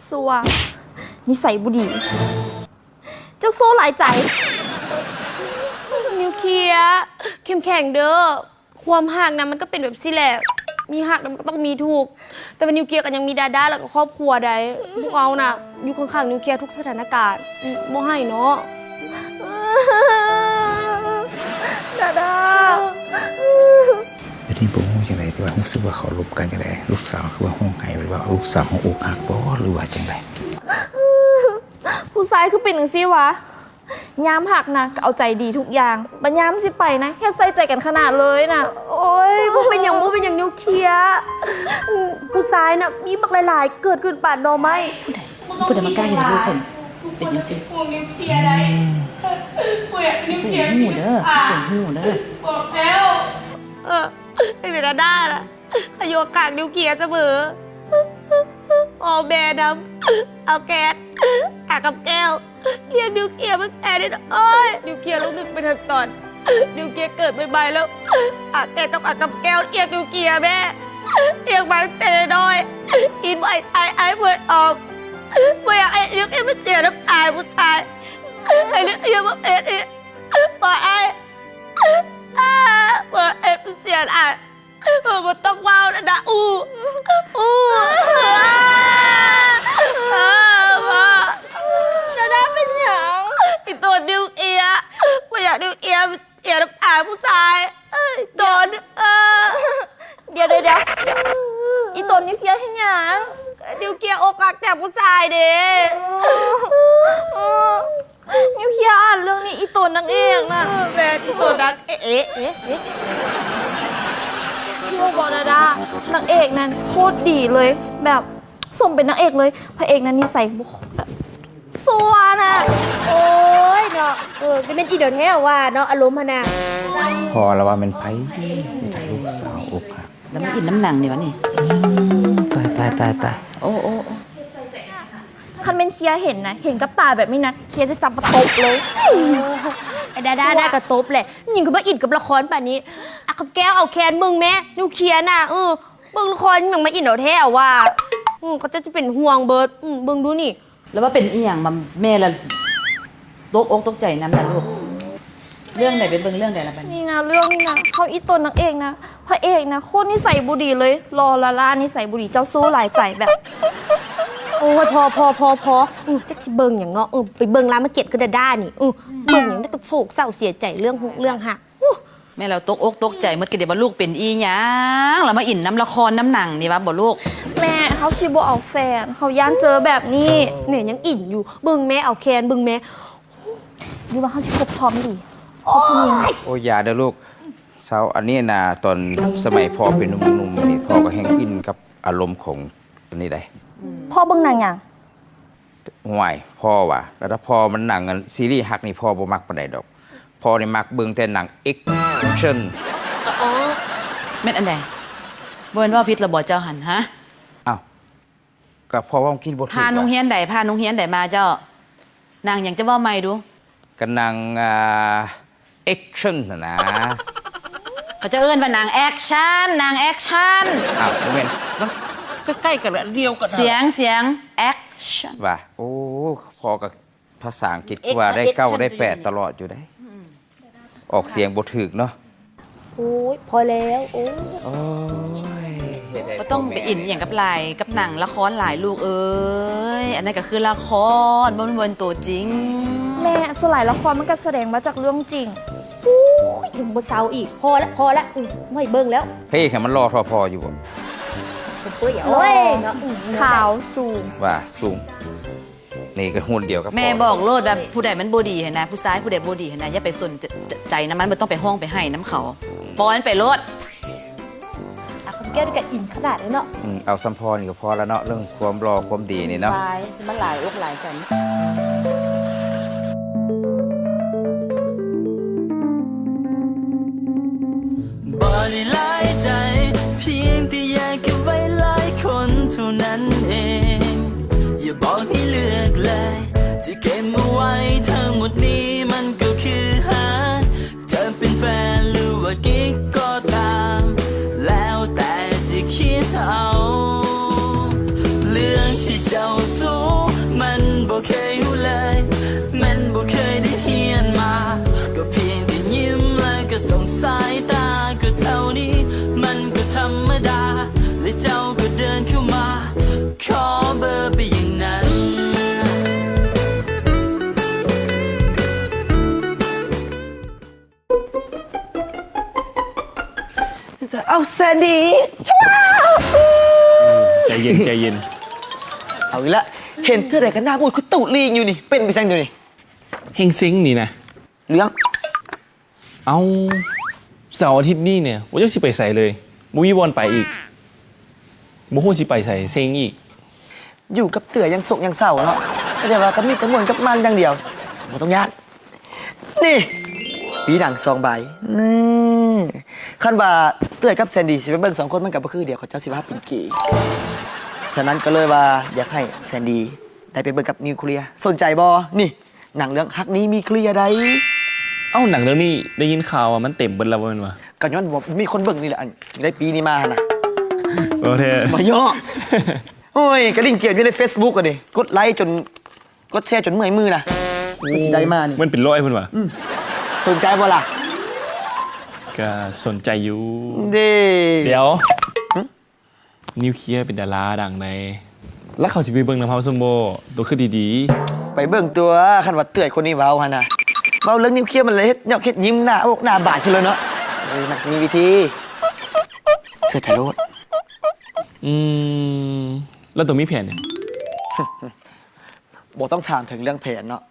ຊົ່ວ ນິໄສບໍ່ດີ ເຈົ້າໂຊຫຼາຍໃຈ. ນິວເຄຍ ເຂັ້ມແຂງເດີ້ ຄວາມຮັກນະ ມັນກໍເປັນແບບຊີ້ແຫຼະ ມີຮັກນະ ມັນກໍຕ້ອງມີທຸກ ແຕ່ວ່ານິວເຄຍກໍຍັງມີດາດາ ແລ້ວກໍຄອບຄົວໄດ໋. ພວກເຮົານະ ຢູ່ຂ້າງໆນິວເຄຍທຸກສະຖານະການ ບໍ່ໃຫ້ເນາະ ດາດາ. ດຽວນີ້ບໍ່ຮູ້ຈັ່ງໃດ ແຕ່ວ່າຮູ້ສຶກວ່າເຂົາລົມກັນຈັ່ງໃດ ລູກສາວຄືວ່າຮ້ອງໄຫ້ ແບບວ່າລູກສາວເຮົາອົກຫັກບໍ່ ຫຼືວ່າຈັ່ງໃດ? ຜູ້ຊາຍຄືເປັນຈັ່ງຊີ້ຫວາ? ຍາມຮັກນະກໍເອົາໃຈດີທຸກຢ່າງ ບັດຍາມຊິໄປນະ ເຮັດໃສ່ໃຈກັນຂະໜາດເລີຍນະ. ໂອ້ຍ ບໍ່ເປັນຫຍັງ ບໍ່ເປັນຫຍັງ ນິວເຄຍ ຜູ້ຊາຍນະມີບັກຫຼາຍໆ ເກີດຂຶ້ນປານໜໍ່ໄມ້. ຜູ້ໃດ ຜູ້ໃດມາກ້າເຮັດໃຫ້ລູກຂ້ອຍເປັນຈັ່ງຊີ້? ອືມ ໃຫ້ເຂົາຮູ້ເດີ ໃຫ້ເຂົາຮູ້ເດີ. ເອີ ເປັນດາດານະ ຂ້ອຍຢູ່ຂ້າງນິວເຄຍສະເໝີ ພໍ່ແມ່ນຳ ອາແກນ ອາກຳແກ້ວ ລ້ຽງນິວເຄຍມາແຕ່ນ້ອຍ. ໂອ້ຍ ນິວເຄຍລົງນຶກໄປເຖິງຕອນນິວເຄຍເກີດໃໝ່ໆ ແລ້ວອາແກນກັບອາກຳແກ້ວລ້ຽງນິວເຄຍແມ່ ລ້ຽງມາແຕ່ນ້ອຍ ກິນບໍ່ໃຫ້ຖ່າຍ ອາຍບໍ່ໃຫ້ອອກ ບໍ່ຢາກໃຫ້ນິວເຄຍມາເສຍນ້ຳຕາໃຫ້ຜູ້ຊາຍ ໃຫ້ນິວເຄຍມາເປັນອີກ ບໍ່ໃຫ້ ອາ ບໍ່ໃຫ້ເສຍອາຍ. ເອີ ບໍ່ຕ້ອງເວົ້າແລ້ວນະ ອູ ອູ ເອີ ເອີ ດາດາເປັນຫຍັງ? ອີ່ຕົນນິວເຄຍ ບໍ່ຢາກນິວເຄຍເສຍນ້ຳຕາຜູ້ຊາຍ ເອີ ອີ່ຕົນ ເອີ. ດຽວໆໆ ອີ່ຕົນນິວເຄຍເຮັດຫຍັງ? ນິວເຄຍອົກຫັກຈາກຜູ້ຊາຍເດ້. ນິວເຄຍອ່ານເລື່ອງນີ້ ອີ່ຕົນນາງເອກນະ. ເອີ ແມ່ນ ອີ່ຕົນນາງເອກ ເອ ເອ ເອ ຮູ້ບໍ່ດາດາ ນາງເອກນັ້ນໂຄດດີເລີຍ ແບບສົມເປັນນາງເອກເລີຍ. ພະເອກນັ້ນນິໄສບໍ່ ແບບຊົ່ວນະ. ໂອ້ຍເນາະ ເອີ ຈະແມ່ນອີ່ດອນແທ້ວ່າເນາະ ອາລົມຫັ້ນນະ. ພໍລະວ່າແມ່ນໃຜ ລູກສາວອົກຫັກ ແລ້ວມາອິນນຳໜັງນີ້ວະນີ້. ອືມ ຕາຍ ຕາຍ ຕາຍ ຕາຍ. ໂອ້ ໂອ້ ໂອ້ ຄັນແມ່ນເຄຍເຫັນນະ ເຫັນກັບຕາແບບນີ້ນະ ເຄຍຈະຈັບມາຕົບເລີຍ. ເອີ ດາດາ ດາກະຕົບແຫຼະ ຍິງກໍມາອິນກັບລະຄອນປານນີ້. ອາ ຄຳແກ້ວ ເອົາແຄນເບິ່ງແມ້ ນິວເຄຍນະ. ເອີ ເບິ່ງລະຄອນຍັງມາອິນເອົາແທ້ເອົາວ່າ. ອື ເຂົາເຈົ້າຈະເປັນຫ່ວງເບີດ. ອື ເບິ່ງດູນີ້ ແລ້ວວ່າເປັນອີ່ຫຍັງມາ ແມ່ລະຕົກອົກຕົກໃຈນຳນະລູກ. ເລື່ອງໃດ ໄປເບິ່ງເລື່ອງໃດລະບັດນີ້? ນີ້ນະ ເລື່ອງນີ້ນະ ເຮົາອີ່ຕົນນາງເອກນະ ພະເອກນະ ໂຄດນິໄສບໍ່ດີເລີຍ ຫຼໍ່ລ້າໆ ນິໄສບໍ່ດີ ເຈົ້າໂຊຫຼາຍໃຈແບບ. ໂອ້ຍ ພໍ ພໍ ພໍ ພໍ ອື ຈັກຊິເບິ່ງຫຍັງເນາະ. ເອີ ໄປເບິ່ງລາມາກຽດຄືດາດານີ້. ອື ເບິ່ງຫຍັງແລ້ວກໍໂສກເສົ້າເສຍໃຈ ເລື່ອງຮຸກເລື່ອງຮັກ. ແມ່ລະຕົກອົກຕົກໃຈໝົດ ກະດຽວວ່າລູກເປັນອີ່ຫຍັງ ລະມາອິນນຳລະຄອນນຳໜັງນີ້ວ່າບໍ່ລູກ? ແມ່ ເຮົາຊິບໍ່ເອົາແຟນ ເຮົາຢ້ານເຈີແບບນີ້. ແມ່ຍັງອິນຢູ່ ເບິ່ງແມ່ເອົາແຄນ ເບິ່ງແມ່. ຫຼືວ່າເຮົາຊິຄົບທອມດີ ຄົບຜູ້ຍິງ? ໂອ້ຍ ຢ່າເດີລູກ ເຊົາ. ອັນນີ້ນະ ຕອນສະໄໝພໍ່ເປັນໜຸ່ມໆນີ້ ພໍ່ກໍແຮ່ງອິນກັບອາລົມຂອງອັນນີ້ໃດ໋. ພໍ່ເບິ່ງໜັງຫຍັງ? ຫ້ວຍ ພໍ່ວ່າ ແລ້ວຖ້າພໍ່ມັນໜັງອັນຊີຣີຮັກນີ້ ພໍ່ບໍ່ມັກປານໃດດອກ. ພໍ່ນີ້ມັກເບິ່ງແຕ່ໜັງແອັກຊັນ. ອໍ ແມ່ນອັນໃດ? ບໍ່ແມ່ນເວົ້າຜິດລະບໍ່ເຈົ້າຫັ້ນ ຮະ? ອ້າວ ກະພໍ່ເວົ້າອັງກິດບໍ່ຖືກ. ຜ່ານໂຮງຮຽນໃດ ຜ່ານໂຮງຮຽນໃດມາເຈົ້າ? ໜັງຫຍັງ ເຈົ້າເວົ້າໃໝ່ດູ. ກະໜັງ ອ່າ ແອັກຊັນຫັ້ນນະ. ເຂົາເຈົ້າເອີ້ນວ່າໜັງແອັກຊັນ ໜັງແອັກຊັນ. ອ້າວ ບໍ່ແມ່ນ ມັນໃກ້ໆກັນ ອັນດຽວກັນ. ສຽງ ສຽງ ແອັກຊັນ ວ່າ. ໂອ້ ພໍ່ກໍພາສາອັງກິດຄືວ່າໄດ້ເກົ້າໄດ້ແປດຕະຫຼອດຢູ່ເດ້. ອືມ ອອກສຽງບໍ່ຖືກເນາະ. ໂອ້ຍ ພໍແລ້ວ ໂອ້ຍ ບໍ່ຕ້ອງໄປອິນອີ່ຫຍັງກັບຫຼາຍ ກັບໜັງລະຄອນຫຼາຍລູກເອີຍ. ອັນນັ້ນກໍຄືລະຄອນ ບໍ່ແມ່ນ ບໍ່ແມ່ນໂຕຈິງ. ແມ່ ສ່ວນຫຼາຍລະຄອນມັນກໍສະແດງມາຈາກເລື່ອງຈິງ. ໂອ້ຍ ເບິ່ງບໍ່ເຊົາອີກ. ພໍລະ ພໍລະ ອື ບໍ່ໃຫ້ເບິ່ງແລ້ວ. ພະເອກໃຫ້ມັນຫຼໍ່ທໍ່ພໍ່ຢູ່ບໍ່? ໂອ້ຍ ໂອ້ຍ ຂາວ ສູງ ວ່າສູງ. ນີ້ກໍຮຸ່ນດຽວກັບ ແມ່ບອກໂລດວ່າຜູ້ໃດມັນບໍ່ດີຫັ້ນນະ ຜູ້ຊາຍຜູ້ໃດບໍ່ດີຫັ້ນນະ ຢ່າໄປສົນໃຈນຳມັນ ບໍ່ຕ້ອງໄປຮ້ອງໄປໄຫ້ນຳເຂົາ ປ່ອຍມັນໄປໂລດ. ອາ ຄຳແກ້ວນີ້ກໍອິນຂະໜາດເລີຍເນາະ. ອືມ ເອົາສ່ຳພໍ່ນີ້ກໍພໍລະເນາະ ເລື່ອງຄວາມຫຼໍ່ຄວາມດີນີ້ເນາະ. ຫຼາຍ ຊິມາຫຼາຍອົກຫຼາຍໃຈ. ບໍ່ໄດ້ຫຼາຍໃຈ ພຽງແຕ່ຢາກເກັບໄວ້ຫຼາຍຄົນເທົ່ານັ້ນເອງ. ຢ່າບອກໃຫ້ເລືອກເລີຍ ຈະເກັບມາໄວ້ທັງໝົດນີ້ ມັນກໍຄືຫາກ ຈະເປັນແຟນ ຫຼືວ່າກິກກໍຕາມ ແລ້ວແຕ່ຈະຄິດເອົາ. ເລື ເອົາແຊນດີ ຊະວາ ໃຈເຢັນ ໃຈເຢັນ. ເອົາອີກລະ ເຫັນເທື່ອໃດກໍໜ້າບູດຄືຕູດລີງຢູ່ນີ້ ເປັນໄປຊັ້ນຢູ່ນີ້. ເຮັງເຊັງນີ້ນະ ເລື່ອງ ເອົ້າ ເສົາອາທິດນີ້ນີ້ ບໍ່ຈັກຊິໄປໃສເລີຍ ບໍ່ມີບ່ອນໄປອີກ ບໍ່ຮູ້ຊິໄປໃສເຊັງອີກ. ຢູ່ກັບເຕື້ອຍັງໂສກຍັງເສົ້າເນາະ ກໍແຕ່ວ່າກໍມີແຕ່ມ່ວນກັບມັນຢ່າງດຽວ ບໍ່ຕ້ອງຢ້ານ. ນີ້ ປີໜັງສອງໃບ ນີ້ ຄັນວ່າເຕື້ອຍກັບແຊນດີຊິໄປເບິ່ງສອງຄົນ ມັນກໍບໍ່ຄືດຽວ ເຂົາເຈົ້າຊິວ່າເຮົາເປັນເກ. ສະນັ້ນກໍເລີຍວ່າຢາກໃຫ້ແຊນດີໄດ້ໄປເບິ່ງກັບນິວເຄລຍ ສົນໃຈບໍ່? ນີ້ ໜັງເລື່ອງຮັກນີ້ມີເຄລຍໃດ. ເອົ້າ ໜັງເລື່ອງນີ້ໄດ້ຍິນຂ່າວວ່າມັນເຕັມເບິດແລ້ວບໍ່ແມ່ນຫວາ? ກໍຍ້ອນວ່າມີຄົນເບິ່ງນີ້ແຫຼະ ອັນ ໄດ້ປີນີ້ມາຫັ້ນນະ. ບໍ່ແທ້ ບໍ່ຍໍ້. ໂອ້ຍ ກະລິ້ງກຽມຢູ່ໃນເຟສບຸກອັນນີ້ ກົດໄລຈົນ ກົດແຊຈົນເມື່ອຍມືນະ ເພື່ອຊິໄດ້ມານີ້ ມັນເປັນຮ້ອຍພຸ້ນຫວາ? ອືມ ສົນໃຈບໍ່ລະ? ກະສົນໃຈຢູ່ເດ້. ດຽວ ຫຶ? ນິວເຄລຍເປັນດາລາດັງໃດ໋ ແລ້ວເຂົາຊິໄປເບິ່ງນຳເຮົາຊັ້ນບໍ່? ໂຕຄິດດີໆ ໄປເບິ່ງຕົວະ ຄັນວ່າເຕື້ອຍຄົນນີ້ເວົ້າຫັ້ນນະ ເວົ້າເລື່ອງນິວເຄລຍມັນເລີຍເຮັດຍອກເຮັດຍິ້ມ ໜ້າອົກໜ້າບາດຂຶ້ນເລີຍເນາະ. ເອີ ມັນມີວິທີ ເຊື່ອໃຈໂລດ. ອືມ ແລ້ວໂຕມີແຜນຫຍັງ? ບໍ່ຕ້ອງຖາມເຖິງເລື່ອງແຜນເນາະ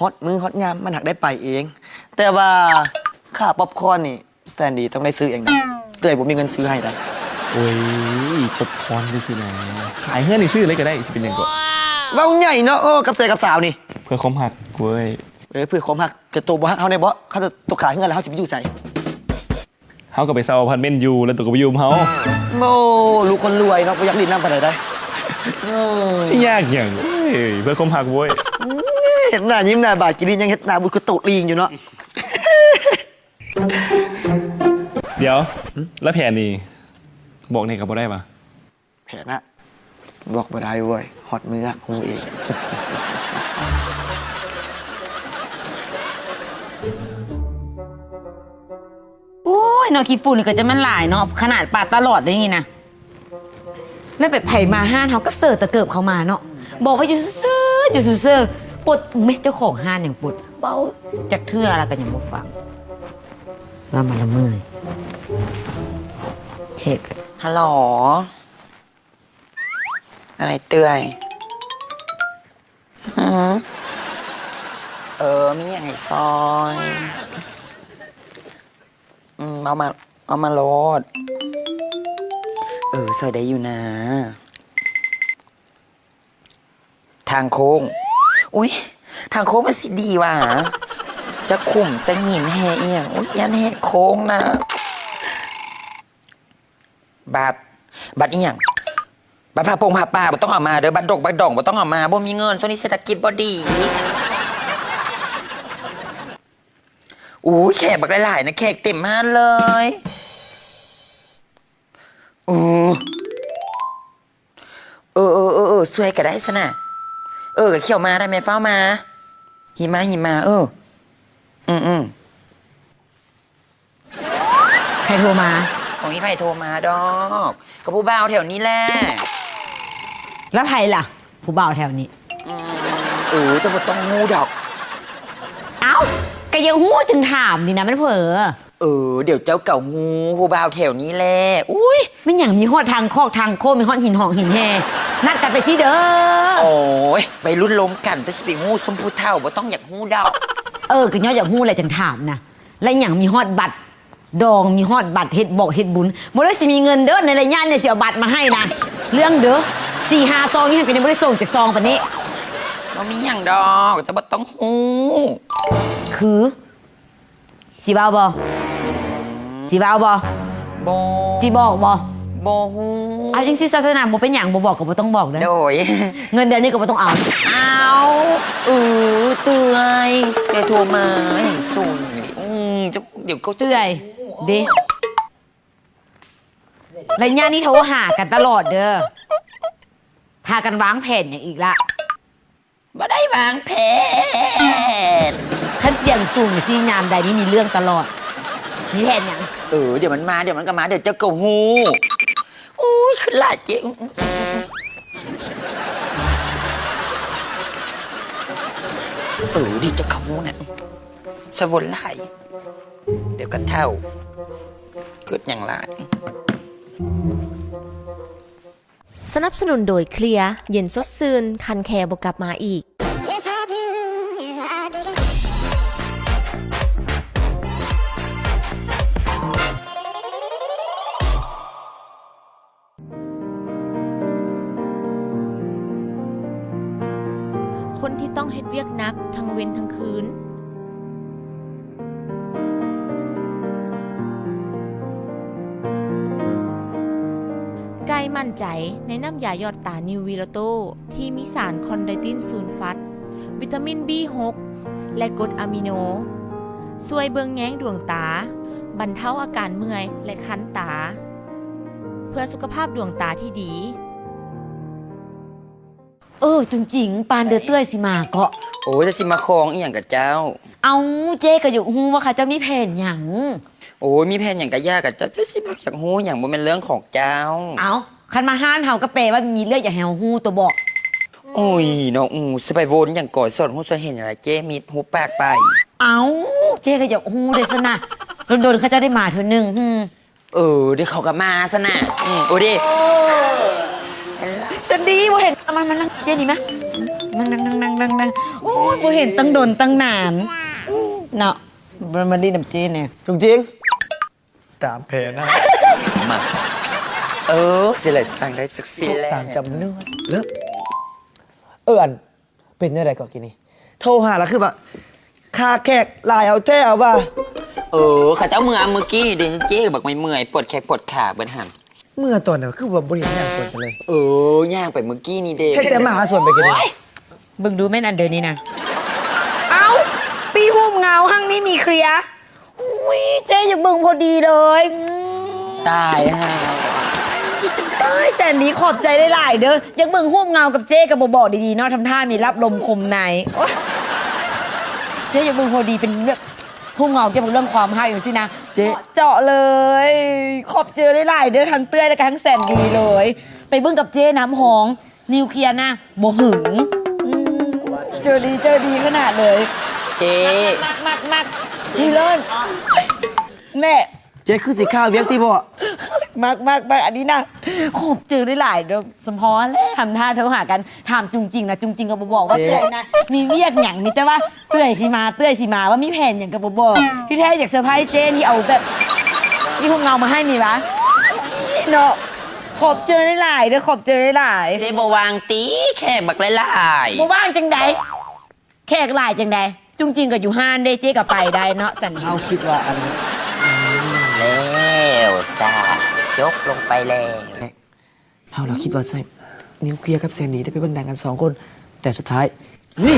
ຮອດມື້ຮອດຍາມມັນຫາກໄດ້ໄປເອງ. ແຕ່ວ່າຄ່າປັອບຄອນນີ້ ສະແຕນດີຕ້ອງໄດ້ຊື້ເອງເດີ ເອື້ອຍບໍ່ມີເງິນຊື້ໃຫ້ໄດ໋. ໂອ້ຍ ປັອບຄອນຊື່ໆນະ ຂາຍເຮືອນນີ້ຊື້ເລີຍກໍໄດ້ ຊິເປັນຫຍັງເກາະ. ເວົ້າໃຫຍ່ເນາະ ໂອ້ ກັບໃຈກັບສາວນີ້ ເພື່ອຄວາມຮັກເວີ້ຍ. ເອີ ເພື່ອຄວາມຮັກ ແຕ່ໂຕບໍ່ຮັກເຮົາແນ່ບໍ? ຄັນໂຕຂາຍເຮືອນແລ້ວ ເຮົາຊິໄປຢູ່ໃສ? ເຮົາກໍໄປເຊົ່າອາພາດເມັນຢູ່ ແລ້ວໂຕກໍໄປຢູ່ນຳເຮົາ. ໂອ້ ລູກຄົນລວຍເນາະ ບໍ່ຢາກຫຼິ້ນນຳປານໃດໄດ໋. ໂອ້ ຊິຍາກຫຍັງ ໂອ້ຍ ເພື່ອຄວາມຮັກໂວ້ຍ. ເຮັດໜ້າຍິ້ມໜ້າບາດ ກິນນີ້ຍັງເຮັດໜ້າບຸດຄືໂຕະລີງຢູ່ເນາະ. ດຽວ ຫຶ? ແລ້ວແຜນນີ້ ບອກແດ່ກໍບໍ່ໄດ້ຫວາ? ແຜນນະ ບອກບໍ່ໄດ້ໂວ້ຍ ຮອດມື້ຢາກຮູ້ເອງ. ໂອ້ຍ ເນາະ ຂີ້ຝຸ່ນນີ້ກໍຈະແມ່ນຫຼາຍເນາະ ຂະໜາດປາດຕະຫຼອດເດນີ້ນະ. ແລ້ວໄປໃຜມາຮ້ານເຮົາກໍເສີຕະເກີບເຂົ້າມາເນາະ ບອກວ່າຢູ່ຊື່ໆ ຢູ່ຊື່ໆ ປົດ ແມ່ ເຈົ້າຂອງຮ້ານຍັງປົດ ເວົ້າຈັກເທື່ອລະກໍຍັງບໍ່ຟັງ ລະມາລະເມື່ອຍແທ້. ຮັລໂຫຼ ອາໄລເອື້ອຍ? ຫື? ເອີ ມີຫຍັງໃຫ້ຊ່ອຍ? ອືມ ເວົ້າມາ ເວົ້າມາໂລດ. ເອີ ຊ່ອຍໄດ້ຢູ່ນາ. ທາງໂຄ້ງ. ອຸ້ຍ ທາງໂຄ້ງມັນຊິດີຫວາ? ຈັກຂຸມຈັກຫີນແຮ່ອີ່ຫຍັງ. ອຸ້ຍ ຢ້ານແຫກໂຄ້ງນະ. ບັດ ບັດອີ່ຫຍັງ? ບັດຜ້າປົງຜ້າປ່າບໍ່ຕ້ອງເອົາມາເດີ ບັດດົກບັດດອງບໍ່ຕ້ອງເອົາມາ ບໍ່ມີເງິນ ຊ່ວງນີ້ເສດຖະກິດບໍ່ດີ. ອູ້ຍ ແຂກບັກຫຼາຍໆນະ ແຂກເຕັມຮ້ານເລີຍ. ເອີ ເອີ ເອີ ເອີ ເອີ ຊ່ວຍກໍໄດ້ຊັ້ນນະ. ເອີ ກໍຂ້ຽວມາໄດ້ແມ່ ຟ້າວມາ. ຫິມາ ຫິມາ ເອີ ອືມໆ. ໃຜໂທມາ? ບໍ່ມີໃຜໂທມາດອກ ກໍຜູ້ບ່າວແຖວນີ້ແຫຼະ. ແລ້ວໃຜລະ ຜູ້ບ່າວແຖວນີ້? ອືມ ເອີ ເຈົ້າບໍ່ຕ້ອງຮູ້ດອກ. ເອົ້າ ກໍຢາກຮູ້ຈຶ່ງຖາມນີ້ນະ ມັນເຜີ. ເອີ ດຽວເຈົ້າກໍຮູ້ ຜູ້ບ່າວແຖວນີ້ແຫຼະ. ອຸ້ຍ ແມ່ນຫຍັງ ມີຮອດທາງຄອກທາງໂຄ້ງ ມີຮອດຫີນຫອງຫີນແຮ່ ນັດກັນໄປຊິເດີ. ໂອ້ຍ ໄວລຸ້ນລົມກັນ ເຈົ້າຊິໄປຮູ້ຊຸມຜູ້ເຖົ້າ ບໍ່ຕ້ອງຢາກຮູ້ດອກ. ເອີ ກໍຍ້ອນຢາກຮູ້ແຫຼະຈຶ່ງຖາມນະ. ແລະຫຍັງ ມີຮອດບັດດອງ ມີຮອດບັດເຮັດບອກເຮັດບຸນ ບໍ່ໄດ້ຊິມີເງິນເດີ ໃນໄລຍະນີ້ຊິເອົາບັດມາໃຫ້ນະ. ເລື່ອງເດີ ສີ່ຫ້າຊອງນີ້ ກໍຍັງບໍ່ໄດ້ສົ່ງຈັກຊອງປານນີ້. ບໍ່ມີຫຍັງດອກ ເຈົ້າບໍ່ຕ້ອງຮູ້. ຄື ຊິເວົ້າບໍ່? ຊິເວົ້າບໍ່? ບໍ່. ຊິບອກບໍ່? ບໍ່ຮູ້. ເອົາຈັ່ງຊີ້ຊະນະ ບໍ່ເປັນຫຍັງ ບໍ່ບອກກໍບໍ່ຕ້ອງບອກເດີ. ໂດຍ. ເງິນເດືອນນີ້ກໍບໍ່ຕ້ອງເອົາ. ເອົາ. ເອີ ເຕືອຍ ແກໂທມາຫຍັງສູງນີ້. ອືມ ດຽວກໍເຕືອຍເດ້. ໄລຍະນີ້ໂທຫາກັນຕະຫຼອດເດີ. ພາກັນວາງແຜນຫຍັງອີກລະ? ບໍ່ໄດ້ວາງແຜນ. ຄັນສຽງສູງຈັ່ງຊີ້ ຍາມໃດນີ້ມີເລື່ອງຕະຫຼອດ. ມີແຜນຫຍັງ? ເອີ ດຽວມັນມາ ດຽວມັນກໍມາ ດຽວເຈົ້າກໍຮູ້. ໂອ້ຍ ຄືຫຼາຍເຈ້. ເອີ ດຽວເຈົ້າກໍຮູ້ນະ. ສະວົນຫຼາຍ ດຽວກໍເຖົ້າ. ເກີດຫຍັງຫຼາຍ. ສະໜັບສະໜູນໂດຍ ເຄລຍ ເຢັນສົດຊື່ນ ຄັນແຄບໍ່ກັບມາອີກ. ຄົນທີ່ຕ້ອງເຮັດວຽກໜັກທັງເວັນທັງຄືນ. ໄກ່ໝັ້ນໃຈໃນນ້ຳຢາຢອດຕານິວວີໂລໂຕ ທີ່ມີສານຄອນໄດຕິນຊູນຟັດ, ວິຕາມິນບີຫົກ ແລະ ກົດອາມິໂນ ຊ່ວຍເບິ່ງແຍງດວງຕາ, ບັນເທົາອາການເມື່ອຍ ແລະ ຄັນຕາ ເພື່ອສຸຂະພາບດວງຕາທີ່ດີ. ເອີ ຈຸງຈິງ ປານເດີເອື້ອຍຊິມາເກາະ. ໂອ້ຍ ຈະຊິມາຄອງອີ່ຫຍັງກະເຈົ້າ? ເອົ້າ ເຈ້ກະຢາກຮູ້ວ່າເຂົາເຈົ້າມີແຜນຫຍັງ? ໂອ້ຍ ມີແຜນຫຍັງກະຢ່າ ກະເຈົ້າ ເຈົ້າຊິມາຢາກຮູ້ຫຍັງ ບໍ່ແມ່ນເລື່ອງຂອງເຈົ້າ. ເອົ້າ ຄັນມາຮ້ານເຮົາກະແປວ່າມີເລື່ອງຢາກໃຫ້ເຮົາຮູ້ຕົວະບໍ? ໂອ້ຍ ນ້ອງອູ ຊິໄປວົນຫຍັງກອຍ ສອດຮູ້ສອດເຫັນຫຍັງລະ ເຈ້ມິດ ຫຸບປາກໄປ. ເອົ້າ ເຈ້ກະຢາກຮູ້ເດຊັ້ນນະ ດົນໆ ເຂົາເຈົ້າໄດ້ມາເທື່ອໜຶ່ງ. ເອີ ດຽວເຂົາກະມາຊັ້ນນະ. ອື ໂອເດ ຊັ້ນດີ ບໍ່ເຫັນ ມາ ມານັ່ງເຈ້ນີ້ມາ ນັ່ງໆໆໆໆ. ໂອ້ຍ ບໍ່ເຫັນຕັ້ງດົນຕັ້ງນານເນາະ ມາ ມາຫຼິ້ນນຳເຈ້ແດ່. ຈຸງຈິງ ຕາມແຜນນະ ມາ. ເອີ ຊິໄດ້ສັ່ງໄດ້ຈັກຊີ້ແຫຼະ ຕາມຈຳນວນ. ເລີກ ເອີ ອັນ ເປັນແນວໃດເກາະກີ້ນີ້ ໂທຫາລະຄືວ່າຄາແຂກຫຼາຍເອົາແທ້ເອົາວ່າ. ເອີ ເຂົາເຈົ້າເມືອມື້ກີ້ນີ້ເດ້ ເຈ້ບັກເມື່ອຍໆ ປວດແຂ້ງປວດຂາເບິດຫັ້ນ. ເມືອຕອນໃດ ຄືວ່າບໍ່ໄດ້ຍ່າງສວນກັນເລີຍ? ເອີ ຍ່າງໄປມື້ກີ້ນີ້ເດ້ ເຮັດແຕ່ມາຫາສວນໄປກັນ. ໂອ້ຍ ເບິ່ງດູແມ່ນອັນໃດນີ້ນະ. ເອົ້າ ປີ້ຫຸ້ມເງົາ ຮັກນີ້ມີເຄລຍ. ອຸ້ຍ ເຈ້ຢາກເບິ່ງພໍດີເລີຍ. ຕາຍຫ່າ ເອີຍ ແສນດີ ຂອບໃຈຫຼາຍໆເດີ. ຢາກເບິ່ງຮູບເງົາກັບເຈ້ກະບໍ່ບອກດີໆເນາະ ທຳທ່າມີລັບລົມຄົມໃນ. ໂອ້ຍ ເຈ້ຢາກເບິ່ງພໍດີ ເປັນແບບຮູບເງົາກ່ຽວກັບເລື່ອງຄວາມຮັກຈັ່ງຊີ້ນະ ເຈ້ ເຈາະເລີຍ. ຂອບໃຈຫຼາຍໆເດີ ທັງເອື້ອຍ ແລະກະທັງແສນດີເລີຍ. ໄປເບິ່ງກັບເຈ້ນຳຮອງ. ນິວເຄລຍນະ ບໍ່ຫຶງ. ອືມ ເຈີດີ ເຈີດີຂະໜາດເລີຍ ເຈ້. ມັກ ມັກ ມັກ ມີເລີຍແມ່. ເຈ້ຄືຊິຂ້າວຽກຕິບໍ? ມັກ ມັກ ມັກ ອັນນີ້ນະ. ຂອບໃຈຫຼາຍໆເດີ ສຳພໍແຫຼະ ທຳທ່າໂທຫາກັນ. ຖາມຈຸງຈິງນະ ຈຸງຈິງກະບໍ່ບອກວ່າເອື້ອຍນະ ມີວຽກຫຍັງ ມີແຕ່ວ່າເອື້ອຍຊິມາ ເອື້ອຍຊິມາ ວ່າມີແຜນຫຍັງກະບໍ່ບອກ. ທີ່ແທ້ຢາກເຊີໄພຣສ໌ເຈ້ນີ້ ເອົາແບບ ອີ່ຫຸ້ມເງົາມາໃຫ້ນີ້ຫວາ ເນາະ. ຂອບໃຈຫຼາຍໆເດີ ຂອບໃຈຫຼາຍໆ. ເຈ້ບໍ່ວ່າງຕິ ແຂກບັກຫຼາຍໆ. ບໍ່ວ່າງຈັ່ງໃດ ແຂກຫຼາຍຈັ່ງໃດ ຈຸງຈິງກະຢູ່ຮ້ານເດ້ ເຈ້ກະໄປໄດ້ເນາະ. ຊັ້ນເຮົາຄິດວ່າອັນ ແລ້ວຊະ ຈົບລົງໄປແລ້ວ. ເຮົາລະຄິດວ່າໃຊ້ນິວເຄລຍກັບແສນດີໄດ້ໄປເບິ່ງໜັງກັນສອງຄົນ ແຕ່ສຸດທ້າຍ ນີ້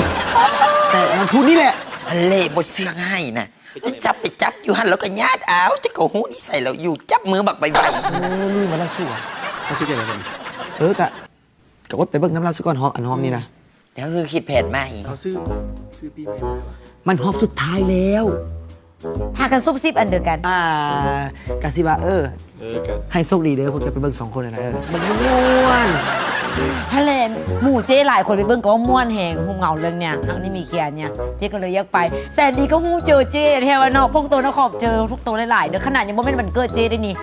ແຕ່ວັນພຸດນີ້ແຫຼະ. ອັນເລບໍ່ເຊື່ອງ່າຍນະ ໄປຈັບ ໄປຈັບຢູ່ຫັ້ນ ລາວກະຍາດເອົາ ແຕ່ກະຮູ້ນິໄສລາວຢູ່ ຈັບມືບັກໄວໆ. ເອີ ລືມວ່າລາວຊົ່ວ. ເຮົາຊິເຮັດຈັ່ງໃດບັດນີ້? ເອີ ກະ ກະອົດໄປເບິ່ງນຳລາວຊະກ່ອນ ຮອບ ອັນຮອບນີ້ນະ. ແລ້ວຄືຄິດແຜນໃໝ່ ເຮົາຊື້ ຊື້ປີ້ແພງໄວ້ຫວາ? ມັນຮອບສຸດທ້າຍແລ້ວ. ພາກັນຊຸບຊິບອັນດຽວກັນ. ອ່າ ກະຊິວ່າ ເອີ ເອີ ກະ ໃຫ້ໂຊກດີເດີ ພວກເຈົ້າໄປເບິ່ງສອງຄົນຫັ້ນນະ. ເອີ ມັນມ່ວນ. ຫັ້ນແຫຼະ ໝູ່ເຈ້ຫຼາຍຄົນໄປເບິ່ງກະວ່າມ່ວນແຮງ ຮູບເງົາເລື່ອງເນີ້ຍ ຮັກນີ້ມີເຄລຍເນີ້ຍ ເຈ້ກະເລີຍຢາກໄປ. ແສນດີກະຮູ້ເຈີເຈ້ແທ້ວ່າເນາະ. ພວກໂຕນະ ຂອບໃຈພວກໂຕຫຼາຍໆເດີ ຂະໜາດຍັງບໍ່ແມ່ນວັນເກີດເຈ້ເດ້ນີ້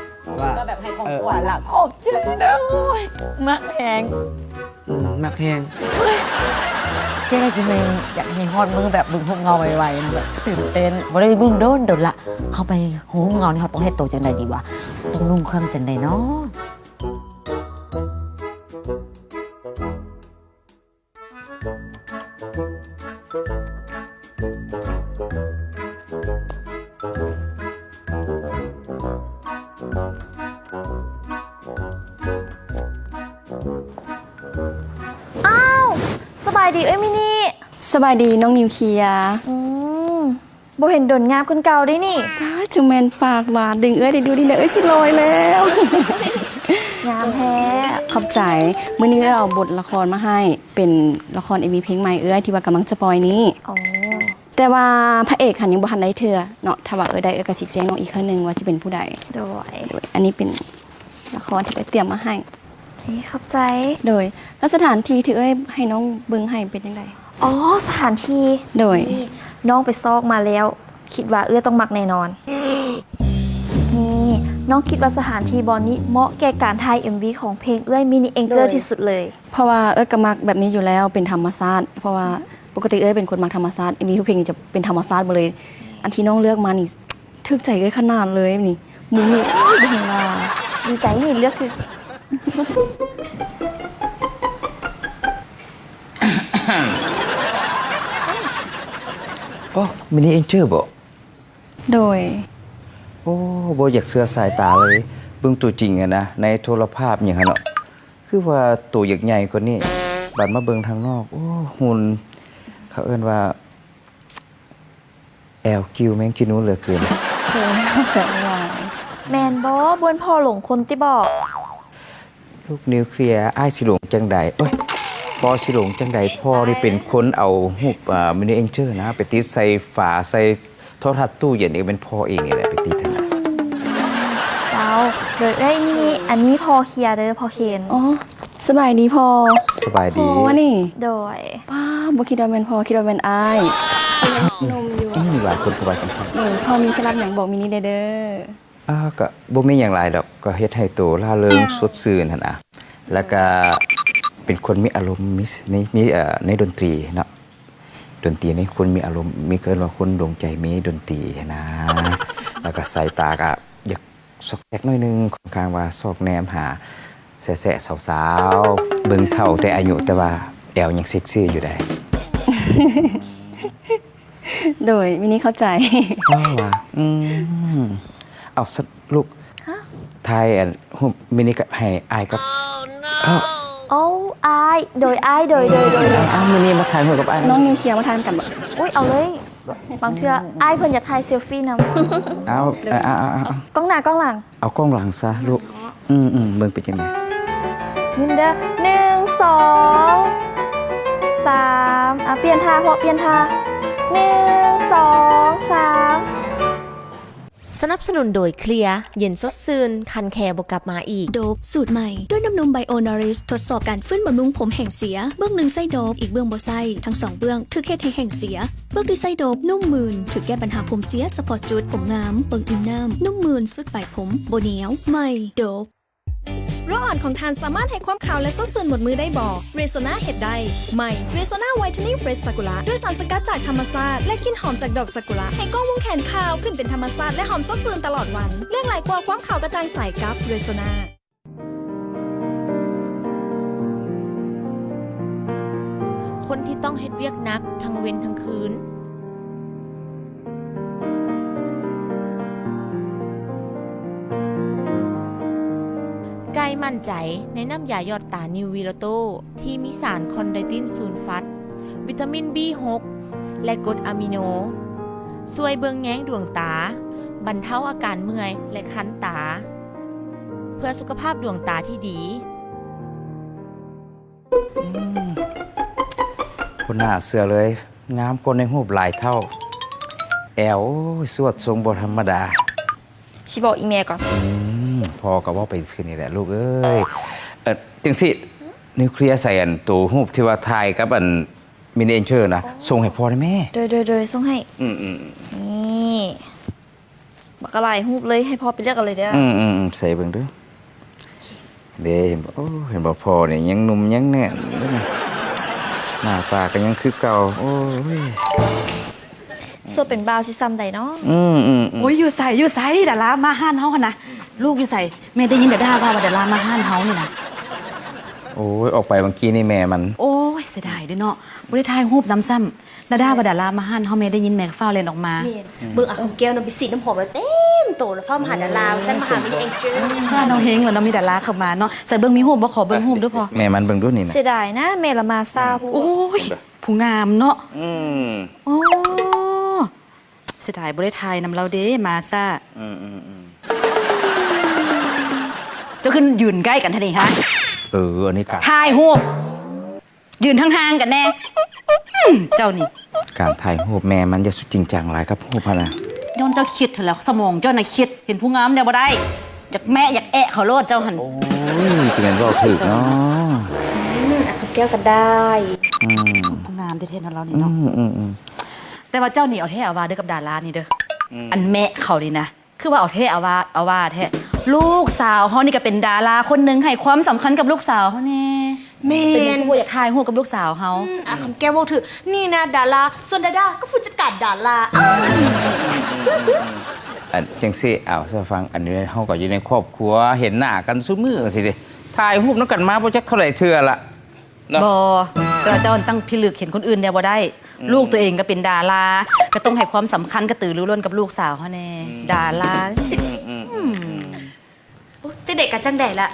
ວ່າ ກະແບບໃຫ້ຂອງຂວັນລະ. ເອີ ຂອບໃຈເດີ ໂອ້ຍ ມັກແຮງ. ອືມ ມັກແຮງ. ເຈ້ກະຊິແມ່ນຢາກໃຫ້ຮອດມື້ແບບເບິ່ງຮູບເງົາໄວໆນະ ແບບຕື່ນເຕັ້ນ ບໍ່ໄດ້ເບິ່ງດົນດົນລະ. ເຮົາໄປຮູບເງົານີ້ ເຮົາຕ້ອງເຮັດໂຕຈັ່ງໃດດີຫວາ? ຕ້ອງນຸ່ງເຄື່ອງຈັ່ງໃດນໍ? ອ້າວ ສະບາຍດີເອື້ອຍມິນິ. ສະບາຍດີນ້ອງນິວເຄລຍ. ອືມ ບໍ່ເຫັນດົນ ງາມຂຶ້ນເກົ່າເດ້ນີ້. ປ້າ ຈະແມ່ນປາກຫວານ ດຶງເອື້ອຍໄດ້ດູດີແລ້ວ ເອື້ອຍຊິລອຍແລ້ວ. ງາມແທ້. ຂອບໃຈ. ມື້ນີ້ເອື້ອຍເອົາບົດລະຄອນມາໃຫ້ ເປັນລະຄອນເອັມວີເພງໃໝ່ເອື້ອຍ ທີ່ວ່າກຳລັງຈະປ່ອຍນີ້. ອໍ ແຕ່ວ່າພະເອກຫັ້ນຍັງບໍ່ທັນໄດ້ເທື່ອເນາະ. ຖ້າວ່າເອື້ອຍໄດ້ ເອື້ອຍກະຊິແຈ້ງນ້ອງອີກເທື່ອໜຶ່ງວ່າຊິເປັນຜູ້ໃດ. ໂດຍ ໂດຍ ອັນນີ້ເປັນລະຄອນທີ່ເອື້ອຍຕຽມມາໃຫ້. ໂອເຄ ຂອບໃຈ. ໂດຍ ແລ້ວສະຖານທີ່ທີ່ເອື້ອຍໃຫ້ນ້ອງເບິ່ງໃຫ້ເປັນຈັ່ງໃດ? ອໍ ສະຖານທີ່ ໂດຍ ນີ້ ນ້ອງໄປຊອກມາແລ້ວ ຄິດວ່າເອື້ອຍຕ້ອງມັກແນ່ນອນ. ນີ້ ນ້ອງຄິດວ່າສະຖານທີ່ບ່ອນນີ້ເໝາະແກ່ການຖ່າຍເອັມວີຂອງເພງເອື້ອຍມິນິເອັງເຈີທີ່ສຸດເລີຍ. ເພາະວ່າເອື້ອຍກໍມັກແບບນີ້ຢູ່ແລ້ວ ເປັນທຳມະຊາດ ເພາະວ່າປົກກະຕິເອື້ອຍເປັນຄົນມັກທຳມະຊາດ ເອັມວີທຸກເພງນີ້ຈະເປັນທຳມະຊາດໝົດເລີຍ. ອັນທີ່ນ້ອງເລືອກມານີ້ຖືກໃຈເອື້ອຍຂະໜາດເລີຍນີ້ ມຸມນີ້ ໂອ້ຍ ບໍ່ເຫັນວ່າ ດີໃຈທີ່ເລືອກຖືກ. ໂອ້ ມິນິເອັງເຈີບໍ? ໂດຍ. ໂອ້ ບໍ່ຢາກເຊື່ອສາຍຕາເລີຍ ເບິ່ງຕົວຈິງຫັ້ນນະ ໃນໂທລະພາບຫຍັງຫັ້ນເນາະ ຄືວ່າໂຕຢາກໃຫຍ່ກວ່ານີ້ ບາດມາເບິ່ງທາງນອກ ໂອ້ ຫຸ່ນ ເຂົາເອີ້ນວ່າ ແອວກິວແມງຂີ້ໜູເຫຼືອເກີນ. ໂອ້ ເຂົ້າໃຈຫຼາຍ. ແມ່ນບໍ່? ບ່ອນພໍ່ຫຼົງຄົນຕິບໍ? ລູກນິວເຄລຍ ອ້າຍຊິຫຼົງຈັ່ງໃດ? ໂອ້ຍ ພໍ່ຊິຫຼົງຈັ່ງໃດ? ພໍ່ນີ້ເປັນຄົນເອົາຮູບ ເອີ ມິນິເອັງເຈີນະ ໄປຕິດໃສ່ຝາ ໃສ່ໂທລະທັດຕູ້ເຢັນ ເອງ ແມ່ນພໍ່ເອງນີ້ແຫຼະໄປຕິດຫັ້ນນະ. ເຈົ້າ ໂດຍ ເອີຍ ນີ້ ອັນນີ້ພໍ່ເຄລຍເດີ ພໍ່ເຄນ. ອໍ ສະບາຍດີພໍ່. ສະບາຍດີ. ພໍ່ນີ້? ໂດຍ. ປ້າ ບໍ່ຄິດວ່າແມ່ນພໍ່ ຄິດວ່າແມ່ນອ້າຍ. ຍັງໜຸ່ມຢູ່. ອືມ ຫຼາຍຄົນກໍວ່າຈັ່ງຊັ້ນ. ໂດຍ. ພໍ່ມີເຄັດລັບຫຍັງບອກມິນິແດ່ເດີ. ອ່າ ກໍບໍ່ມີຫຍັງຫຼາຍດອກ ກໍເຮັດໃຫ້ໂຕລ່າເລີງ ອ່າ ສົດຊື່ນຫັ້ນນະ ແລ້ວກໍເປັນຄົນມີອາລົມ ມີ ໃນ ມີ ເອີ ໃນດົນຕີເນາະ ດົນຕີໃນຄົນມີອາລົມ ມີ ເອີ້ນວ່າຄົນດວງໃຈມີດົນຕີຫັ້ນນະ ແລ້ວກໍສາຍຕາກໍຢາກຊອກແຊກໜ້ອຍໜຶ່ງ ຂ້ອນຂ້າງວ່າຊອກແນມຫາແຊະໆສາວໆ ເບິ່ງເຖົ້າແຕ່ອາຍຸ ແຕ່ວ່າແອວຍັງເຊັກຊີຢູ່ໃດ. ໂດຍ ມິນິເຂົ້າໃຈ. ເວົ້າວ່າ ອືມ ເອົາ ສະ ລູກ ຮະ? ຖ່າຍອັນຮູບມິນິກັບ ໃຫ້ອ້າຍກັບ ເອົ້າ ເອົ້າ ອ້າຍ ໂດຍ ອ້າຍ ໂດຍ ໂດຍ ໂດຍ ເອົ້າ ມິນິມາຖ່າຍຮູບກັບອ້າຍ. ນ້ອງນິວເຄລຍມາຖ່າຍນຳກັນບໍ? ອຸ້ຍ ເອົາເລີຍ ບາງເທື່ອອ້າຍເພິ່ນຢາກຖ່າຍເຊລຟີນຳ. ເອົາ ເອົາ ເອົາ ເອົາ ກ້ອງໜ້າ ກ້ອງຫຼັງ. ເອົາກ້ອງຫຼັງຊະລູກ. ອືມໆ ເບິ່ງເປັນຈັ່ງໃດ? ຍິ້ມເດີ ໜຶ່ງ ສອງ ສາມ ອ່າ ປ່ຽນທ່າພໍ່ ປ່ຽນທ່າ ໜຶ່ງ ສອງ ສາມ. ສະໜັບສະໜູນໂດຍ ເຄລຍ ເຢັນສົດຊື່ນ ຄັນແຄບໍ່ກັບມາອີກ. ໂດບ ສູດໃໝ່ ດ້ວຍນ້ຳນົມ Bio Nourish ທົດສອບການຟື້ນບຳລຸງຜົມແຫ້ງເສຍ ເບື້ອງໜຶ່ງໃຊ້ໂດບ ອີກເບື້ອງບໍ່ໃຊ້ ທັງສອງເບື້ອງຖືກເຮັດໃຫ້ແຫ້ງເສຍ. ເບື້ອງທີ່ໃຊ້ໂດບນຸ້ມມື່ນ ຖືກແກ້ບັນຫາຜົມເສຍສະເພາະຈຸດ, ຜົມງາມ, ເບິ່ງອີ່ມນ້ຳ, ນຸ້ມມື່ນ, ຊຸດປາຍຜົມ, ບໍ່ໜຽວ. ໃໝ່ ໂດບ. ໂລອ່ອນຂອງທ່ານສາມາດໃຫ້ຄວາມຂາວ ແລະ ສົດຊື່ນໝົດມື້ໄດ້ບໍ່? Rexona ເຮັດໄດ້. ໃໝ່ Rexona Whitening Fresh Sakura ດ້ວຍສານສະກັດຈາກທຳມະຊາດ ແລະ ກິ່ນຫອມຈາກດອກຊາກຸຣະ ໃຫ້ກ້ອງວົງແຂນຂາວຂຶ້ນເປັນທຳມະຊາດ ແລະ ຫອມສົດຊື່ນຕະຫຼອດວັນ. ເລື່ອງຫຼາຍກວ່າຄວາມຂາວກະຈ່າງໃສກັບ Rexona. ຄົນທີ່ຕ້ອງເຮັດວຽກໜັກທັງເວັນທັງຄືນ ໄກ່ໝັ້ນໃຈໃນນ້ຳຢາຢອດຕານິວວີໂລໂຕ ທີ່ມີສານຄອນໄດຕິນຊູນຟັດ, ວິຕາມິນບີຫົກ ແລະ ກົດອາມິໂນ ຊ່ວຍເບິ່ງແຍງດວງຕາ, ບັນເທົາອາການເມື່ອຍ ແລະ ຄັນຕາ. ເພື່ອສຸຂະພາບດວງຕາທີ່ດີ. ອືມ ບໍ່ໜ້າເຊື່ອເລີຍ ງາມກວ່າໃນຮູບຫຼາຍເທົ່າ. ແອວ ໂອ້ຍ ສວດຊົງບໍ່ທຳມະດາ. ຊິບອກອີ່ແມ່ກ່ອນ. ອືມ ພໍ່ກໍເວົ້າໄປຊື່ນີ້ແຫຼະລູກເອີຍ. ເອີ ຈັ່ງຊີ້ ນິວເຄລຍໃສ່ອັນໂຕຮູບທີ່ວ່າຖ່າຍກັບອັນ ມິນິເອັງເຈີນະ ໂອ້ ສົ່ງໃຫ້ພໍ່ໄດ້ແມ່. ໂດຍ ໂດຍ ໂດຍ ສົ່ງໃຫ້. ອືມໆ ນີ້ ບັກຫຼາຍຮູບເລີຍ ໃຫ້ພໍ່ໄປເລືອກເອົາເລີຍເດີ. ອືມໆ ໃສ່ເບິ່ງດູ. ເດ້ ເຫັນບໍ່ ໂອ້ ເຫັນບໍ່ ພໍ່ນີ້ຍັງໜຸ່ມຍັງແໜ້ນ ໜ້າຕາກໍຍັງຄືເກົ່າ. ໂອ້ຍ ໂສດເປັນບ່າວຊິສ່ຳໃດເນາະ. ອືມໆໆ ໂອ້ຍ ຢູ່ໃສ ຢູ່ໃສ ດາລາມາຮ້ານເຮົາຫັ້ນນະ. ລູກຢູ່ໃສ? ແມ່ໄດ້ຍິນດາດາເວົ້າວ່າດາລາມາຮ້ານເຮົານີ້ນະ. ໂອ້ຍ ອອກໄປຫວ່າງກີ້ນີ້ແມ່ມັນ. ໂອ້ຍ ເສຍດາຍເດ້ເນາະ ບໍ່ໄດ້ຖ່າຍຮູບນຳຊ້ຳ. ດາດາວ່າດາລາມາຮ້ານເຮົາ ແມ່ໄດ້ຍິນແມ່ກໍຟ້າວແລ່ນອອກມາ. ແມ່ນ ເບິ່ງ ອ່ະ ຂອງແກ້ວນະ ໄປສີດນ້ຳຫອມແລ້ວເຕັມໂຕແລ້ວ ຟ້າວມາຫາດາລາ ຊັ້ນມາຫາມີແອງເຈີ. ເອີ ນ້ອງເຮງແລ້ວເນາະ ມີດາລາເຂົາມາເນາະ. ໃສ່ເບິ່ງມີຮູບບໍ່ ຂໍເບິ່ງຮູບດູພໍ່. ແມ່ມັນເບິ່ງດູນີ້ນະ. ເສຍດາຍນະ ແມ່ລະມາຊ້າໂພດ. ໂອ້ຍ ຜູ້ງາມເນາະ. ອືມ ໂອ້ ເສຍດາຍບໍ່ໄດ້ຖ່າຍນຳລາວເດ້ ມາຊ້າ. ອືມໆໆ ເຈົ້າຄືຢືນໃກ້ກັນແທ້ນີ້ຮະ? ເອີ ອັນນີ້ກະຖ່າຍຮູບ ຢືນຫ່າງໆກັນແດ່. ອືມ ເຈົ້ານີ້ ການຖ່າຍຮູບແມ່ມັນຢ່າສຸດຈິງຈັງຫຼາຍກັບຮູບຫັ້ນນະ. ຍ້ອນເຈົ້າຄິດຫັ້ນແຫຼະ ສະໝອງເຈົ້ານະຄິດ ເຫັນຜູ້ງາມແດ່ບໍ່ໄດ້ ຢາກແມະຢາກແອະເຂົາໂລດເຈົ້າຫັ້ນ. ໂອ້ຍ ຊິແມ່ນເວົ້າຖືກເນາະ. ອືມ ອັນຂອງແກ້ວກໍໄດ້. ອືມ ຜູ້ງາມແທ້ໆເນາະລາວນີ້ເນາະ. ອືມໆໆ ແຕ່ວ່າເຈົ້ານີ້ເອົາແທ້ເອົາວ່າເດີກັບດາລານີ້ເດີ. ອືມ ອັນແມະເຂົານີ້ນະ ຄືວ່າເອົາແທ້ເອົາວ່າ ເອົາວ່າແທ້. ລູກສາວເຮົານີ້ກໍເປັນດາລາຄົນໜຶ່ງ ໃຫ້ຄວາມສຳຄັນກັບລູກສາວເຮົາແດ່. ແມ່ນ ເປັນຫຍັງຄືບໍ່ຢາກຖ່າຍຮູບກັບລູກສາວເຮົາ? ອືມ ອ່າ ຄຳແກ້ວເວົ້າຖືກ. ນີ້ນະດາລາ ສ່ວນດາດາກໍຜູ້ຈັດການດາລາ. ອັນ ຈັ່ງຊີ້ ເອົາ ຊະຟັງ ອັນນີ້ເຮົາກໍຢູ່ໃນຄອບຄົວ ເຫັນໜ້າກັນຊຸມື້ຊີ້ເດ ຖ່າຍຮູບນຳກັນມາບໍ່ຈັກເທົ່າໃດເທື່ອລະເນາະ. ບໍ່ ແຕ່ວ່າເຈົ້າຕັ້ງພິລຶກ ເຫັນຄົນອື່ນແດ່ບໍ່ໄດ້. ອືມ ລູກຕົວເອງກໍເປັນດາລາ ກໍຕ້ອງໃຫ້ຄວາມສຳຄັນກະຕືລືລົ້ນກັບລູກສາວເຮົາແດ່. ອືມ ດາລາ ອືມ ອືມ ອືມ ອືມ. ໂອ້ ຈັ່ງໃດກໍຈັ່ງໃດລະ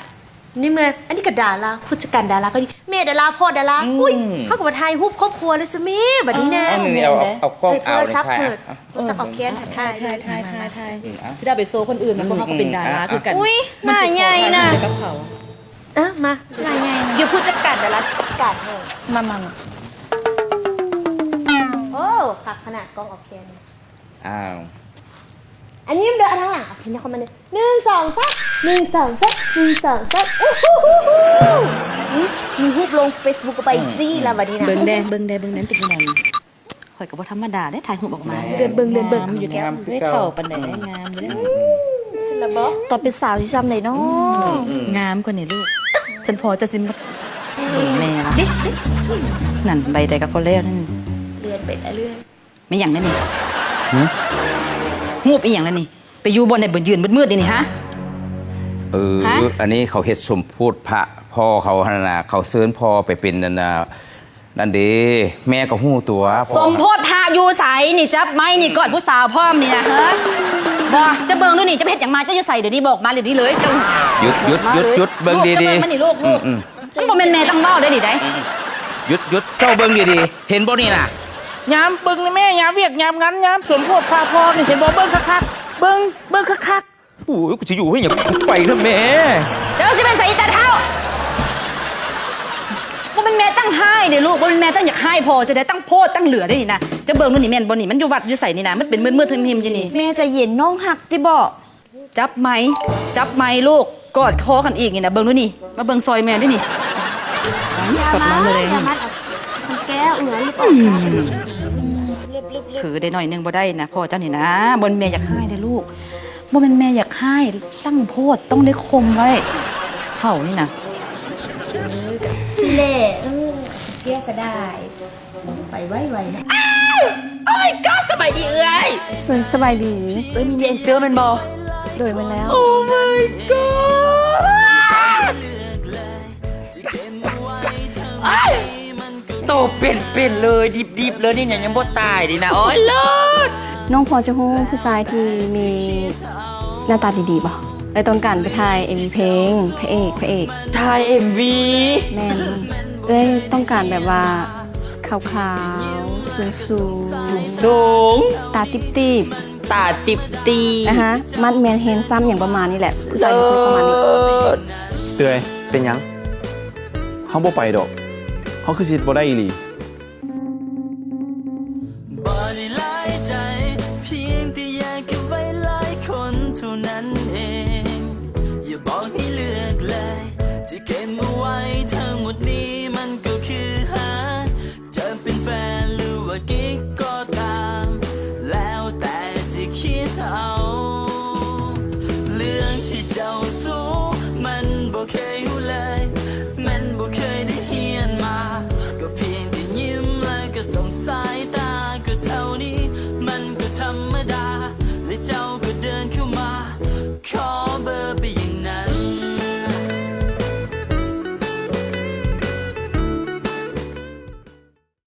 ໃນເມື່ອອັນນີ້ກໍດາລາ ຜູ້ຈັດການດາລາກໍດີ ແມ່ດາລາ ພໍ່ດາລາ. ອືມ ອຸ້ຍ ເຮົາກໍມາຖ່າຍຮູບຄອບຄົວແລ້ວຊະແມ່ ບັດນີ້ນະ. ເອົາ ນີ້ ເອົາ ເອົາກ້ອງ ເອົາ ໂທລະສັບເປີດ ໂທລະສັບອອກແກນ ຖ່າຍ ຖ່າຍ ຖ່າຍ ຖ່າຍ ອືມ ຊິໄດ້ໄປໂຊຄົນອື່ນນະ ອືມ ເພາະເຮົາກໍເປັນດາລາ ອືມ ຄືກັນ. ອຸ້ຍ ໜ້າໃຫຍ່ນະ ມັນຊິພໍກັນກັບເຂົາ. ເອີ ມາ ໜ້າໃຫຍ່ນະ ດຽວຜູ້ຈັດການດາລາຊິຈັດການໃຫ້. ມາ ມາ ມາ. ໂອ້ ຄັກຂະໜາດ ກ້ອງອອກແກນ. ອ້າວ ອັນນີ້ເດີ ທາງຫຼັງ ໂອເຄ ຍກເຂົ້າມາເດີ ໜຶ່ງ ສອງ ສາມ ໜຶ່ງ ສອງ ສາມ ໜຶ່ງ ສອງ ສາມ. ອູ້ຫູຫູຫູ ອືມ ມີຮູບລົງເຟສບຸກກັບໄອຈີ ອືມ ແລ້ວບັດນີ້ນະ. ເບິ່ງແດ່ ເບິ່ງແດ່ ເບິ່ງແດ່ ເປັນຈັ່ງໃດນີ້? ຂ້ອຍກໍບໍ່ທຳມະດາເດ້ ຖ່າຍຮູບອອກມາ. ເລື່ອນເບິ່ງ ເລື່ອນເບິ່ງ ງາມ ຢູ່ເດ້ ງາມຄືເກົ່າ ໄດ້ເຖົ້າປານໃດ ອືມ ງາມຢູ່ເດ້. ອືມ ອືມ ຊິລະບໍ? ຕອນເປັນສາວຊິຊ່ຳໃດເນາະ? ອືມ ອືມ ງາມກວ່ານີ້ລູກ. ຊັ້ນພໍ່ເຈົ້າຊິມາ ອືມ ເບິ່ງແມ່ລະ ເດ້ ເດ້ ນັ້ນ ໃບໃດກໍພໍແລ້ວນັ້ນ. ເລື່ອນໄປຕາເລື່ອນ. ແມ່ນຫຍັງແລ້ວນີ້? ຫື? ຮູບອີ່ຫຍັງແລ້ວນີ້? ໄປຢູ່ບ່ອນໃດ ບ- ຢືນມືດໆ ນີ້ນີ້ ຫະ? ເອີ ຫະ? ອັນນີ້ເຂົາເຮັດສົມໂພດພະພໍ່ເຂົາຫັ້ນນະ ເຂົາເຊີນພໍ່ໄປເປັນອັນນະ ນັ້ນເດ້ ແມ່ກໍຮູ້ຕົວ. ສົມໂພດພະຢູ່ໃສນີ້? ຈັບໄມ້ນີ້ ກອດຜູ້ສາວພ້ອມນີ້ນະ ເຮີ? ບໍ່ ຈະເບິ່ງດູນີ້ ຈະໄປເຮັດຫຍັງມາ? ເຈົ້າຢູ່ໃສດຽວນີ້? ບອກມາດຽວນີ້ເລີຍ. ເຈົ້າ ຢຸດ ຢຸດ ຢຸດ ຢຸດ ເບິ່ງດີໆ. ອືມ ມັນບໍ່ແມ່ນແມ່ຕັ້ງເວົ້າໄດ້ນີ້ໃດ. ຢຸດ ຢຸດ ເຈົ້າເບິ່ງດີໆ ເຫັນບໍ່ນີ້ນະ? ຍາມເບິ່ງນີ້ແມ່ ຍາມວຽກຍາມງານ ຍາມສົມໂພດພະພໍ່ນີ້ ເຫັນບໍ່? ເບິ່ງຄັກໆ ເບິ່ງ ເບິ່ງຄັກໆ. ໂອ້ຍ ກູຊິຢູ່ໃຫ້ຫຍັງ ກູໄປນະແມ່. ເຈົ້າຊິໄປໃສອີຕາເຖົ້າ? ບໍ່ແມ່ນແມ່ຕັ້ງຮ້າຍເດ້ລູກ ບໍ່ແມ່ນແມ່ຕັ້ງຢາກຮ້າຍພໍ່ເຈົ້າເດ້ ຕັ້ງໂພດຕັ້ງເຫຼືອເດ້ນີ້ນະ. ເຈົ້າເບິ່ງດູນີ້ ແມ່ນບໍ່ນີ້? ມັນຢູ່ວັດຢູ່ໃສນີ້ນະ? ມັນເປັນມືດໆ ທິ່ມໆ ຢູ່ນີ້. ແມ່ໃຈເຢັນ ນ້ອງຮັກຕິບໍ? ຈັບໄມ້ ຈັບໄມ້ລູກ ກອດຄໍກັນອີກນີ້ນະ. ເບິ່ງດູນີ້ ມາເບິ່ງຊ່ອຍແມ່ດູນີ້. ຢ່າມາ ຢ່າມາ ແກ້ວເອື້ອຍ ອືມ ຄືໄດ້ໜ້ອຍໜຶ່ງບໍ່ໄດ້ນະ ພໍ່ເຈົ້ານີ້ນະ. ບໍ່ແມ່ນແມ່ຢາກຮ້າຍເດ້ລູກ ບໍ່ແມ່ນແມ່ຢາກຮ້າຍ ຕັ້ງໂພດ ຕ້ອງໄດ້ຂົ່ມໄວ້ ເຖົ້ານີ້ນະ. ຊິແຫຼະ ເອີ ແກ້ວກໍໄດ້. ໄປໄວໆນະ. ອ້າວ Oh my god ສະບາຍດີເອື້ອຍ. ໂດຍ ສະບາຍດີ. ເອື້ອຍມີແດນເຈີແມ່ນບໍ່? ໂດຍ ແມ່ນແລ້ວ. Oh my god ໂຕເປັນໆເລີຍ ດິບໆເລີຍນີ້ ຍັງບໍ່ຕາຍເດ້ນະ. ໂອ້ຍ ເລີດ. ນ້ອງພໍຈະຮູ້ຜູ້ຊາຍທີ່ມີໜ້າຕາດີໆບໍ່? ເອື້ອຍຕ້ອງການໄປຖ່າຍເອັມວີເພງ ພະເອກ ພະເອກ. ຖ່າຍເອັມວີ? ແມ່ນ. ເອື້ອຍຕ້ອງການແບບວ່າ ຂາວໆ ສູງໆ ສູງ ຕາຕິບໆ ຕາຕິບໆ ອາຮະ ມັດແມນ ແຮນຊຳ ຫຍັງປະມານນີ້ແຫຼະ ຜູ້ຊາຍເຄີຍປະມານນີ້. ເອີຍ ເປັນຫຍັງ? ເຮົາບໍ່ໄປດອກ. ເຮົາຄືຊິເຮັດບໍ່ໄດ້ອີ່ຫຼີ.